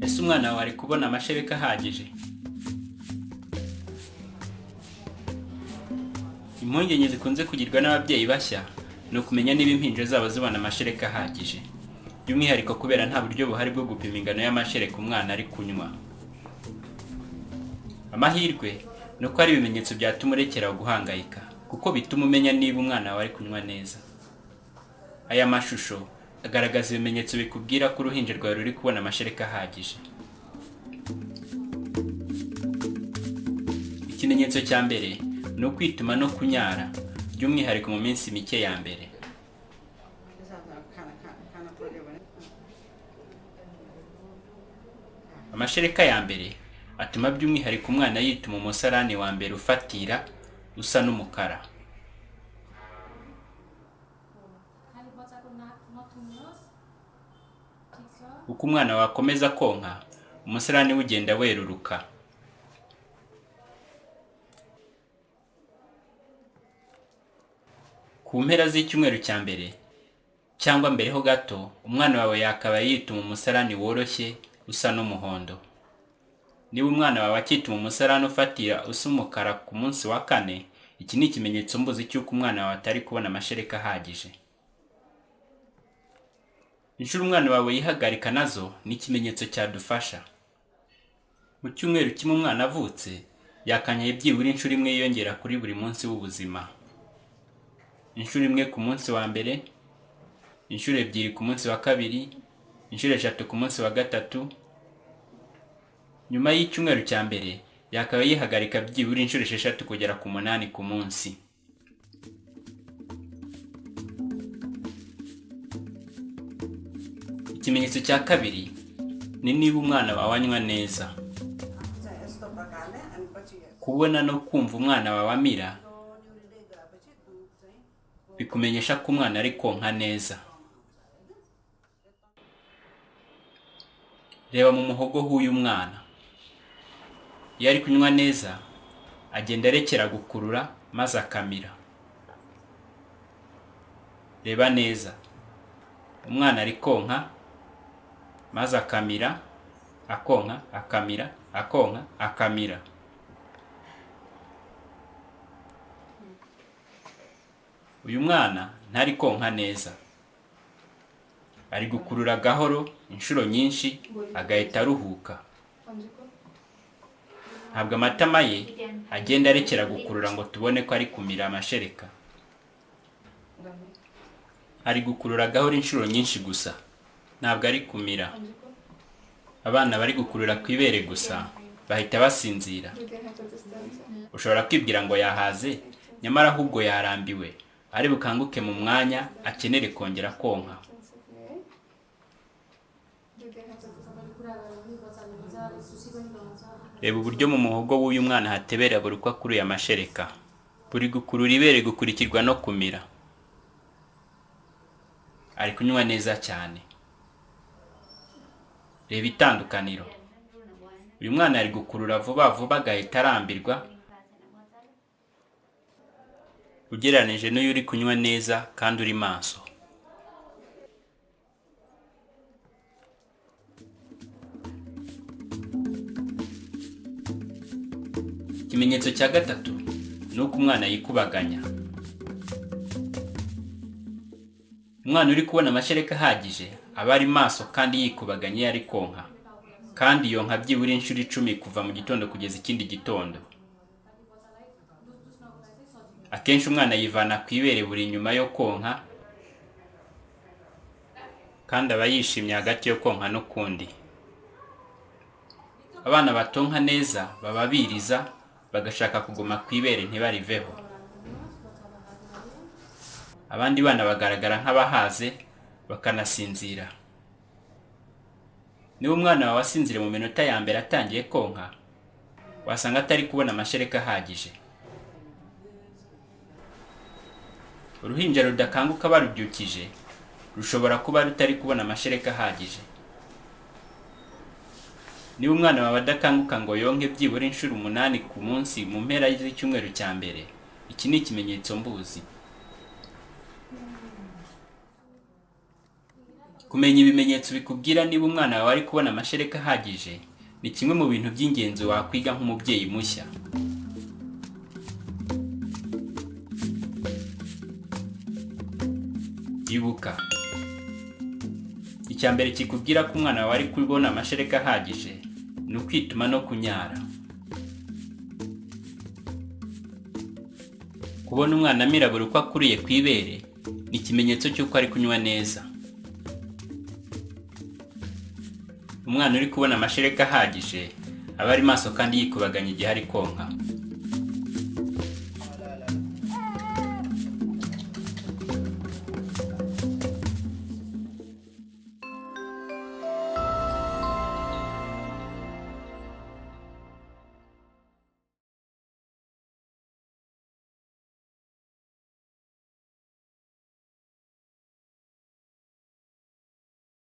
Ese umwana wawe ari kubona amashereka ahagije? Impungenge zikunze kugirwa n'ababyeyi bashya ni ukumenya niba impinja zabo zibona amashereka ahagije, by'umwihariko kubera nta buryo buhari bwo gupima ingano y'amashereka umwana ari kunywa. Amahirwe ni uko hari ibimenyetso byatuma urekera guhangayika, kuko bituma umenya niba umwana wawe ari kunywa neza. Aya mashusho agaragaza ibimenyetso bikubwira ko uruhinja rwawe ruri kubona amashereka ahagije. Ikimenyetso cya mbere ni ukwituma no kunyara, by'umwihariko mu minsi mike ya mbere. खाना खा खाना पऱ्यो भने। Amashereka ya mbere atuma by'umwihariko umwana yituma umusarani wa mbere ufatira, usa n'umukara. खालि बच्चाको नाक नथुम्नुहोस्, ठिक छ। Uko umwana wakomeza konka, umusarani we ugenda weruruka. Ku mpera z'icyumweru cya mbere cyangwa mbere ho gato, umwana wawe yakabaye yituma umusarani woroshye usa n'umuhondo. Niba umwana wawe akituma umusarani ufatira usa umukara ku munsi wa kane, iki ni ikimenyetso mbuzi cy'uko umwana wawe atari kubona amashereka ahagije. Inshuro umwana wawe yihagarika nazo ni ikimenyetso cyadufasha. Mu cyumweru kimwe umwana avutse, yakanyaye byibura inshuro imwe yiyongera kuri buri munsi w'ubuzima. Inshuro imwe ku munsi wa mbere, inshuro ebyiri ku munsi wa kabiri, inshuro eshatu ku munsi wa gatatu. Nyuma y'icyumweru cya mbere, yakaba yihagarika byibura inshuro 6 kugera ku 8 ku munsi. Ikimenyetso cya kabiri ni niba umwana wawe anywa neza. चाहिँ यस्तो प्रकारले अनि पछि Kubona no kumva umwana wawe amira न्युरिँदै गएपछि दुध चाहिँ bikumenyesha ko umwana ari konka neza. Reba mu muhogo h'uyu mwana. Iyo ari kunywa neza, agenda arekera gukurura maze akamira. Reba neza. Umwana ari konka maze akamira, akonka, akamira, akonka, akamira. Uyu mwana ntari konka neza. Ari gukurura gahoro inshuro nyinshi agahita aruhuka. Ntabwo amatama ye agenda arekera gukurura ngo tubone ko ari kumira amashereka. Ari gukurura gahoro inshuro nyinshi gusa, ntabwo ari kumira. Abana bari gukurura ku ibere gusa bahita basinzira. Ushobora kwibwira ngo yahaze, nyamara ahubwo yarambiwe, ari bukanguke mu mwanya akenere kongera konka. तपाईँले कुरा गऱ्यो भने बच्चाले मजाले सुसी पनि बनाउँछ। Reba uburyo mu muhogo w'uyu mwana hatebera buri uko akuruye amashereka. Buri gukurura ibere gukurikirwa no kumira. Ari kunywa neza cyane. Reba itandukaniro. Uyu mwana ari gukurura vuba vuba agahita arambirwa, ugereranije n'uyu uri kunywa neza kandi uri maso. Ikimenyetso cya gatatu ni uko umwana yikubaganya. Umwana uri kubona amashereka ahagije aba ari maso kandi yikubaganya iyo ari konka, kandi yonka byibura inshuro 10 kuva mu gitondo kugeza ikindi gitondo. Akenshi umwana yivana ku ibere buri nyuma yo konka, kandi aba yishimye hagati yo konka n'ukundi. Abana batonka neza baba biriza, bagashaka kuguma ku ibere ntibariveho. Abandi bana bagaragara nk'abahaze bakanasinzira. Niba umwana wawe asinziriye mu minota ya mbere atangiye konka, wasanga atari kubona amashereka ahagije. Uruhinja rudakanguka barubyukije rushobora kuba rutari kubona amashereka ahagije. Niba umwana wawe adakanguka ngo yonke byibura inshuro 8 ku munsi mu mpera z'icyumweru cya mbere, iki ni ikimenyetso mbuzi. Kumenya ibimenyetso bikubwira niba umwana wawe ari kubona amashereka ahagije ni kimwe mu bintu by'ingenzi wakwiga nk'umubyeyi mushya. Ibuka, icya mbere kikubwira ko umwana wawe ari kubona amashereka ahagije ni ukwituma no kunyara. Kubona umwana amirabura uko akuriye ku ibere ni ikimenyetso cy'uko ari kunywa neza. Umwana uri kubona amashereka ahagije aba ari maso kandi yikubaganya igihe ari konka.